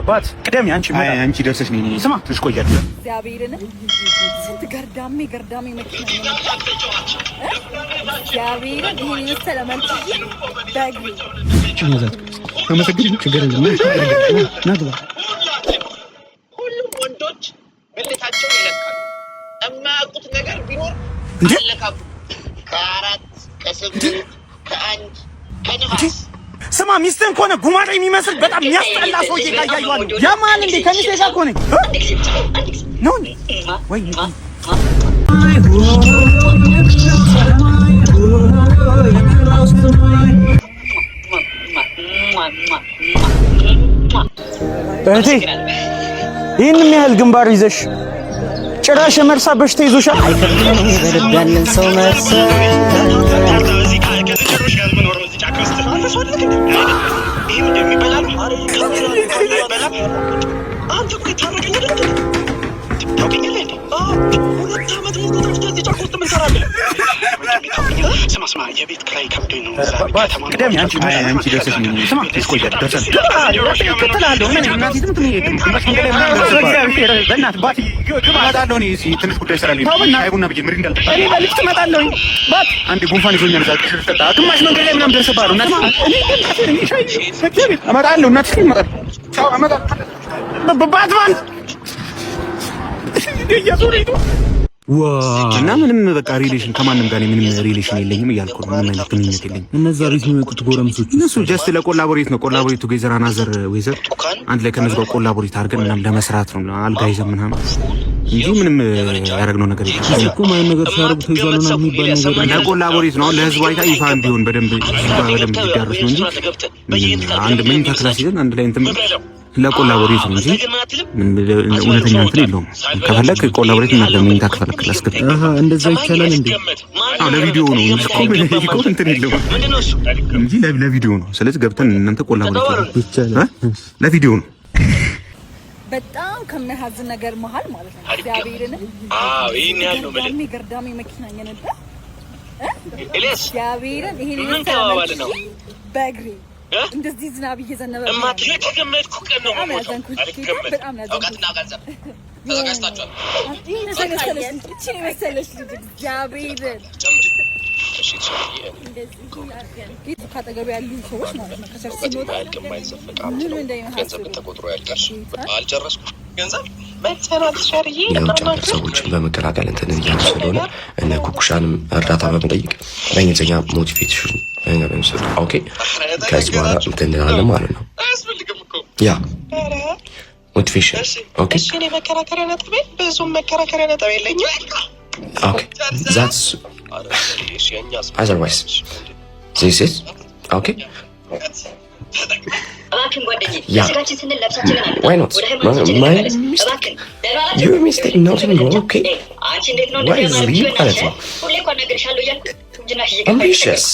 ባት ቅደም አንቺ። አይ፣ አንቺ ደርሰሽ ነኝ። ስማ። ትንሽ ቆያለሁ። እግዚአብሔርን ስንት ገርዳሜ ገርዳሜ መኪና ነው። እግዚአብሔርን ይሄን የመሰለ መልክ ይዤ በእግሬ። አመሰግን ችግር የለም። ና ግባ። ሁሉም ወንዶች ብልታቸውን ይለካሉ። የማያውቁት ነገር ቢኖር አለካኩ ከአራት፣ ከስምንት፣ ከአንድ፣ ከንፋስ። ስማ፣ ሚስትህን ከሆነ ጉማሬ የሚመስል በጣም የሚያስጠላ ሰውዬ ጋር እያየኋለሁ። ያማል እንዴ? ከሚስቴ ጋር ከሆነ ነው እንዴ? ወይ እህቴ፣ ይህንም ያህል ግንባር ይዘሽ ጭራሽ የመርሳ በሽታ ይዞሻል። በልብ ያለን ሰው መርሳት። አንተ እኮ ታረቀኛለህ እንዴ? ታውቀኛለህ እንዴ? 2 ዓመት ሙሉ ጠፍተህ እዚህ ጫካ ውስጥ ምን ትሰራለህ? ስማ ስማ፣ የቤት ኪራይ ከብዶኝ ነው። ባት ቅደም አንቺ። አይ፣ አንቺ ደርሰሽ ነኝ። ስማ። ትንሽ ቆያለሁ። ደርሰን እከተልሃለሁ። ምን እናቴ ትሙት እኔ ግማሽ መንገድ ላይ ምናምን ደርስብሃል። በእናትህ ባት ግባ። እመጣለሁ። እኔ እስኪ ትንሽ ጉዳይ ስላለኝ ተው በእናትህ። ሻይ ቡና ብዬ ምሪ እንዳልጠጣ። እኔ በሊፍት እመጣለሁኝ። ባት አንዴ ጉንፋን ይዞኛል። እዛ ጠጣ ግማሽ መንገድ ላይ ምናምን ደርስብሃለሁ። እናቴ እኔ ሻይ እግዚአብሔር እመጣለሁ። እናቴ እመጣለሁ። ቻው፣ እመጣለሁ። ባትማን እያዞረ ሄዶ እና ምንም በቃ relation ከማንም ጋር እኔ ምንም relation የለኝም እያልኩ ነው። ምንም አይነት ግንኙነት የለኝም። እነዛ ቤት የሚመጡት ጎረምሶች እነሱ just ለ collaborate ነው። Collaborate together another weather አንድ ላይ ከነሱ ጋር collaborate አድርገን ምናምን ለመስራት ነው። አልጋ ይዘን ምናምን እንጂ ምንም ያደረግነው ነገር የለም። እኮ ማይሆን ነገር ሲያደርጉ ተይዟል ምናምን የሚባል ነገር። ለ collaborate ነው። አሁን ለህዝቡ አይታ ይፋ እንዲሆን በደንብ እንዲዳረስ ነው እንጂ ምንም አንድ መኝታ class ይዘን አንድ ላይ እንትን ለ collaborate ነው እንጂ እውነተኛ እንትን የለውም። ከፈለክ collaborate እናድርግ። መኝታ ከፈለክ class ገብተህ አሀ፣ እንደዛ ይቻላል እንዴ? አዎ፣ ለቪዲዮ ነው እንጂ እኮ እኮ እንትን የለውም እንጂ ለቪዲዮ ነው። ስለዚህ ገብተን እናንተ collaborate ይቻላል። ለቪዲዮ ነው። በጣም ከሚያሳዝን ነገር መሀል ማለት ነው። እግዚአብሔርን ይህን ያህል ነው የምልህ። ገርዳሜ ገርዳሜ መኪና እየነዳ ኤልያስ እግዚአብሔርን ይሄን ምን የመሰለ ተባባልን መልክ ነው? ይዤ በእግሬ እንደዚህ ዝናብ እየዘነበ እማትል የተገመትኩ ቀን ነው በጣም የምሞተው። ያዘንኩት ጌታ። አልገመትኩም። በጣም ያዘንኩት። እውቀትና ገንዘብ ተዘጋጅታችኋል? ይሄን የመሰለች ልጅ፣ ይህችን የመሰለች ልጅ እግዚአብሔርን ጨምር። እሺ፣ ትችላለህ። እንደዚህ አድርገን ካጠገቡ ያሉ ሰዎች ማለት ነው ከ church እውቀት ሲወጣ የማያልቅ የማይዘፈቅ ሀብት ምን ነው። እንደሚመስል ገንዘብ ግን ተቆጥሮ ያልቃል። አልጨረስኩም። ገንዘብ የውጭ ሀገር ሰዎችን በመቀላቀል እንትን እያሉ ስለሆነ እነ ኩኩሻንም እርዳታ በመጠየቅ በእንግሊዝኛ motivation ነገር የሚሰጡ። Okay፣ ከዚህ በኋላ እንትን እንላለን ማለት ነው። አያስፈልግም እኮ። Yeah, motivation, okay. እሺ፣ እኔ መከራከሪያ ነጥቤ ብዙም መከራከሪያ ነጥብ የለኝም። Okay, that's otherwise this is okay. Yeah, why not? My mistake, your mistake, nothing wrong, okay? Wisely ማለት ነው። Ambitious,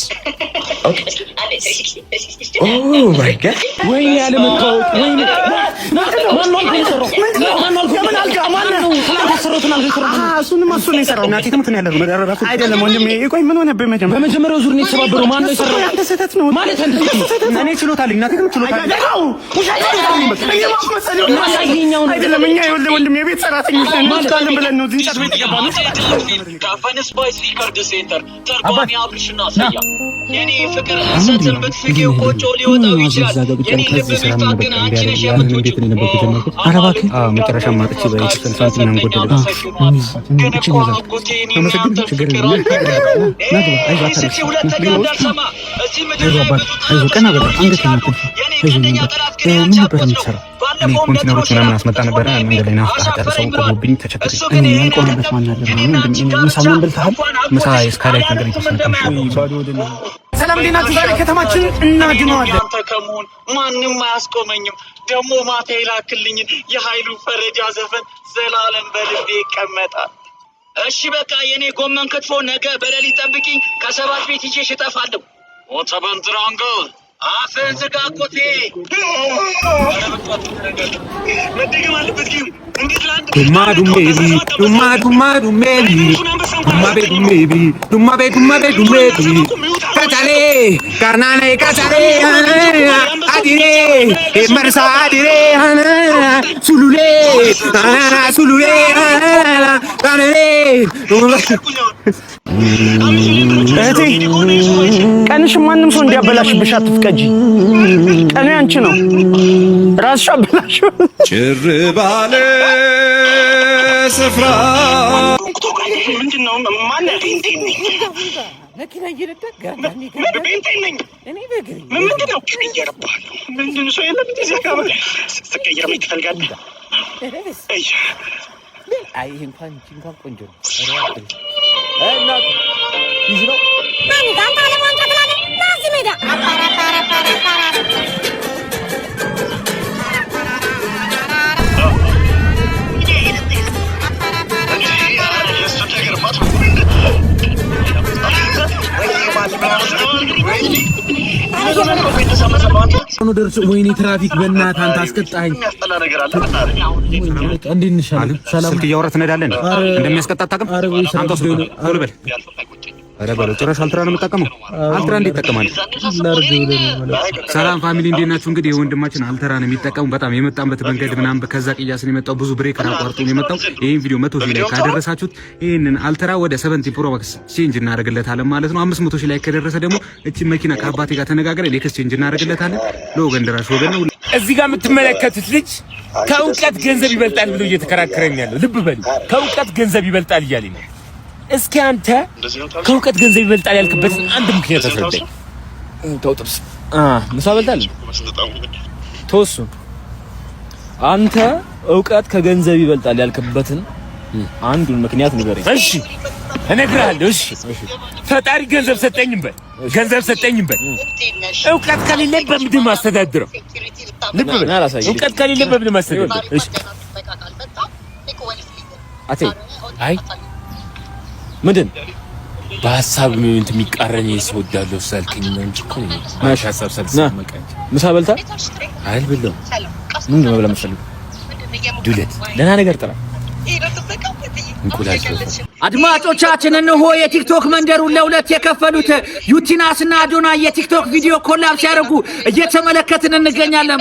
okay. Oh my God. ወይኔ ያለመታወቅ፣ ወይኔ! ማነው አልጋ የሰራው? ማነው አልጋ? የምን አልጋ? ማነው? ትናንት ያሰራሁትን አልጋ የሰራው? እሱንማ እሱ ነው የሰራው። እናቴ ትሙት ነው ያለው ራሱ አይደለም ወንድሜ። ቆይ ምን ሆነብህ? መጀመሪያ በመጀመሪያው ዙር ነው የተሰባበረው። ማነው የሰራው? ያንተ ስህተት ነው። ማለት አንተ ስህተት ነው። እኔ ችሎታ አለኝ። እናቴ ትሙት ችሎታ አለኝ። አይደለም እኛ ይኸውልህ ወንድሜ የቤት ሰራተኞች ነን። እንወስዳለን ብለን ነው እዚህ እንጨት ቤት የገባነው። ከፈን ስፓይስ ሪከርድ ሴንተር ተርጓሚ አብርሽና ሰያ የኔ ፍቅር እሰትን ብትፍቂው ቆጮ ሊወጣው ይችላል። የኔ ልብ ቢፋቅ ግን አንቺ ነሽ የምትወጪው። ኧረ እባክህ። አዎ፣ መጨረሻ ማጥቼ በተወሰነ ሳንቲም ምናምን ጎደለ። ግን እኮ አጎቴ እኔና አንተ ችግር ፍቅር የለም። ና ግባ። አይዞህ፣ አታልቅስ። እስቲ ሁለተኛ እንዳልሰማ እዚህ ምድር አይዞህ ላይ አባት፣ ብዙ አይዞህ፣ ቀና በል፣ ጠላቶች አንገትህን ይችላሉ። አትድፋ። የኔ አይዞህ ቀንደኛ አባት። ጠላት ግን ምን ያንቺ ነበር አጎት ነው። የምትሰራው? እኔ ባለፈውም ኮንቴነሮች ነግሮሽ ምናምን አስመጣ ነበረ። መንገድ ላይ ናፍጣ ጨርሰው ቆሞብኝ ተቸግሬ። እሱ እኔ ግን ይሄን ያልቆመበት ማን አለ? ምሳ ምን በልተሃል? ምሳ ስካይላይት ነገር የተወሰነ ቀምሼ። ሰላም፣ እንዴት ናችሁ? ዛሬ ከተማችን እናድነዋለን። አንተ ከመሆን ማንም አያስቆመኝም። ደግሞ ማታ የላክልኝን የኃይሉ ፈረጃ ዘፈን ዘላለም በልቤ ይቀመጣል። እሺ በቃ የኔ ጎመን ክትፎ ነገ በሌሊት ጠብቂኝ። ከሰባት ቤት ይዤሽ እጠፋለሁ። ኦተበንትራንግል አፍህን ዝጋ አጎቴ። መደገም አለበት game። እንዴት ለአንድ ዱማ ዱሜ ዱማ ዱማ ዱሜ። አንበሳ ዱማቤ ዱሜቢ ዱማቤ ዱማቤ ዱሜቢ ከቻሌ ካርናኔ ከቻሌ አዲሬ መርሳ አዲሬ ሱሉሌ ሱሉሌ እህቴ ቀንሽ ማንም ሰው እንዲያበላሽብሽ አትፍቀጂ። ቀኑ ያንቺ ነው፣ ራስሽ አበላሽ። ጭር ባለ ስፍራ መኪና እየነዳ እኔ በእግሬ ምንድን ነው እቀየርብሃለሁ። ምንድን ሰው የለም እንደዚህ አካባቢ ስትቀየር ማየት ትፈልጋለህ? አይ ይሄ እንኳን እንኳን ቆንጆ ነው። እናቱ ይዝ ነው ደርሶ ወይኔ ትራፊክ በእናትህ አንተ አስቀጣኸኝ። እንዴት ነሽ? ስልክ እያወራህ ትነዳለህ። እንደሚያስቀጣ አታውቅም? አምጣው ስልኩን ቶሎ በል። ኧረ በለው ጭራሽ አልትራ ነው የምጠቀመው። አልትራ እንዴት ይጠቀማል? ሰላም family እንዴት ናችሁ? እንግዲህ የወንድማችን አልትራ ነው የሚጠቀሙ። በጣም የመጣበት መንገድ ምናምን ከዛ ቅያስ ነው የመጣው። ብዙ breaker አቋርጦ ነው የመጣው። ይሄን ቪዲዮ 100,000 like ካደረሳችሁት ይሄንን አልትራ ወደ 17 Pro Max change እናደርግለታለን ማለት ነው። 500,000 like ከደረሰ ደግሞ እቺ መኪና ከአባቴ ጋር ተነጋግረን exchange እናደርግለታለን። ለወገን ደራሽ ወገን ነው። እዚህ ጋር የምትመለከቱት ልጅ ከእውቀት ገንዘብ ይበልጣል ብሎ እየተከራከረኝ ያለው ልብ በሉ። ከእውቀት ገንዘብ ይበልጣል እያለኝ ነው። እስኪ አንተ ከእውቀት ገንዘብ ይበልጣል ያልክበትን አንድ ምክንያት አስረዳኝ። ተው ጥብስ ምሳ በልታል። ተወሱ አንተ እውቀት ከገንዘብ ይበልጣል ያልክበትን አንዱን ምክንያት ንገረኝ። እሺ እነግርሃለሁ። እሺ ፈጣሪ ገንዘብ ሰጠኝም በል፣ ገንዘብ ሰጠኝም በል። እውቀት ከሌለ በምንድን ማስተዳድረው? ልብ በል፣ እውቀት ከሌለ በምንድን ማስተዳድረው? እሺ አቴ አይ ምንድን በሀሳብ እንትን የሚቃረን ሰው እወዳለሁ ስላልከኝ ነው እንጂ እኮ እኔ ሀሳብ ሳልሰማቀኝ። ምሳ በልታ አልበላሁም። ምንድን ነው መብላት የምትፈልገው? ዱለት ደህና ነገር ጥራ። እንቁላል ፍርፍር። አድማጮቻችን እነሆ የቲክቶክ መንደሩን ለሁለት የከፈሉት ዩቲናስና አዶናይ የቲክቶክ ቪዲዮ collab ሲያደርጉ እየተመለከትን እንገኛለን።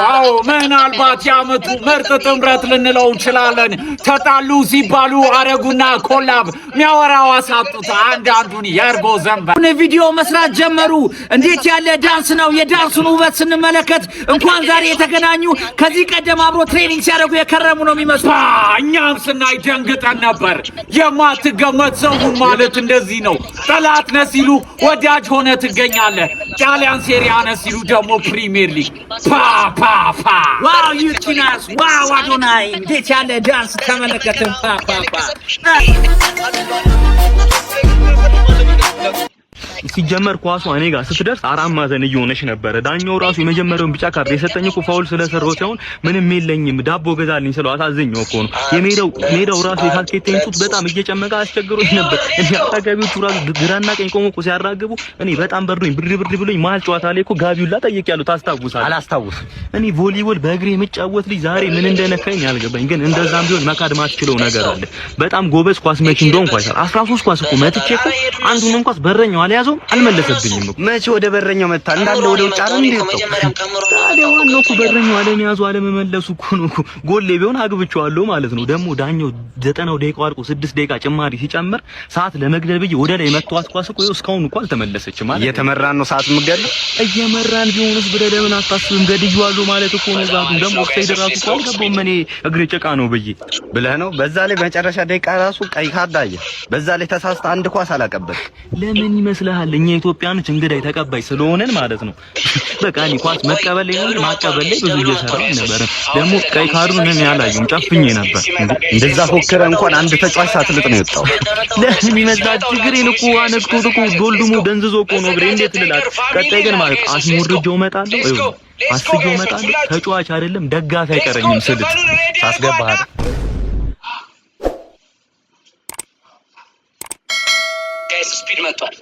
አዎ ምናልባት የዓመቱ ምርጥ ጥምረት ልንለው እንችላለን። ተጣሉ ሲባሉ አረጉና collab ሚያወራው አሳጡት። አንዳንዱን የእርጎ ዘንበ ቪዲዮ መስራት ጀመሩ። እንዴት ያለ ዳንስ ነው! የዳንሱን ውበት ስንመለከት እንኳን ዛሬ የተገናኙ ከዚህ ቀደም አብሮ training ሲያደርጉ የከረሙ ነው የሚመስሉ። እኛም ስናይ ደንግጠን ነበር። የማትገመት ሰውን ማለት እንደዚህ ነው። ጠላት ነህ ሲሉ ወዳጅ ሆነ ትገኛለህ። ጣሊያን ሴሪያ ነህ ሲሉ ደግሞ ፕሪሚየር ሊግ ፓ ፓ ፓ። Wow ዩቲናስ፣ wow አዶናይ፣ እንዴት ያለ ዳንስ ተመለከትን። ፓ ፓ ፓ። ሲጀመር ኳሷ እኔ ጋር ስትደርስ አራት ማዕዘን እየሆነች ነበረ። ዳኛው ራሱ የመጀመሪያውን ቢጫ ካርድ የሰጠኝ እኮ foul ስለሰራው ሳይሆን ምንም የለኝም ዳቦ ገዛልኝ ስለው አሳዘኘው እኮ ነው። የሜዳው ሜዳው ራሱ የካልኬቴን ጡት በጣም እየጨመቀ አስቸግሮኝ ነበር። እኔ አራጋቢዎቹ ራሱ ግራና ቀኝ ቆሞ እኮ ሲያራግቡ እኔ በጣም በርዶኝ ብርድ ብርድ ብሎኝ መሀል ጨዋታ ላይ እኮ ጋቢውን ጠይቄያለሁ። ታስታውሳለህ? አላስታውስም። እኔ ቮሊቦል በእግሬ የምጫወት ልጅ ዛሬ ምን እንደነካኝ አልገባኝ። ግን እንደዛም ቢሆን መካድ ማትችለው ነገር አለ። በጣም ጎበዝ ኳስ መቺ እንደሆንኩ አይተሃል። 13 ኳስ እኮ መትቼ እኮ አንዱንም ኳስ በረኛው አልያዘውም፣ አልመለሰብኝም እኮ። መቼ ወደ በረኛው መታ እንዳለ ወደ ውጭ አይደል እንዴ ወጣው? ታዲያ ዋናው እኮ በረኛው አለመያዙ አለመመለሱ እኮ ነው እኮ። ጎሌ ቢሆን አግብቼዋለሁ ማለት ነው። ደግሞ ዳኛው 90ው ደቂቃ አልቆ 6 ደቂቃ ጭማሪ ሲጨምር ሰዓት ለመግደል ብዬ ወደ ላይ መቷት ኳስ እኮ ይኸው እስካሁን እኮ አልተመለሰችም ማለት ነው። እየተመራን ነው ሰዓት የምገድለው። እየመራን ቢሆንስ ብለህ ለምን አታስብም? ገድዬዋለሁ ማለት እኮ ነው። ዛቱ ደግሞ ኦፍሳይድ ራሱ እኮ አልገባውም እኔ እግሬ ጭቃ ነው ብዬ ብለህ ነው። በዛ ላይ መጨረሻ ደቂቃ ራሱ ቀይ ካርድ አየህ። በዛ ላይ ተሳስተ አንድ ኳስ አላቀበል። ለምን ይመስልሃል? እኛ ኢትዮጵያኖች እንግዳ ተቀባይ ስለሆነን ማለት ነው። በቃ እኔ ኳስ መቀበል ላይ ነው ማቀበል ላይ ብዙ እየሰራሁ ነበር። ደግሞ ቀይ ካርዱን እኔ አላየሁም ጨፍኜ ነበር። እንደዛ ፎክረ እንኳን አንድ ተጫዋች ሳትልጥ ነው የወጣው። ለምን ይመስላል? እግሬን እኮ አነክቶት እኮ ዶልዱሞ ደንዝዞ እኮ ነው እግሬ። እንዴት ልላት? ቀጣይ ግን ማለት አስሞርጄው እመጣለሁ፣ ይኸው አስጌው እመጣለሁ። ተጫዋች አይደለም ደጋፊ አይቀረኝም ስልት ታስገባሃል። Guys, speed መጥቷል።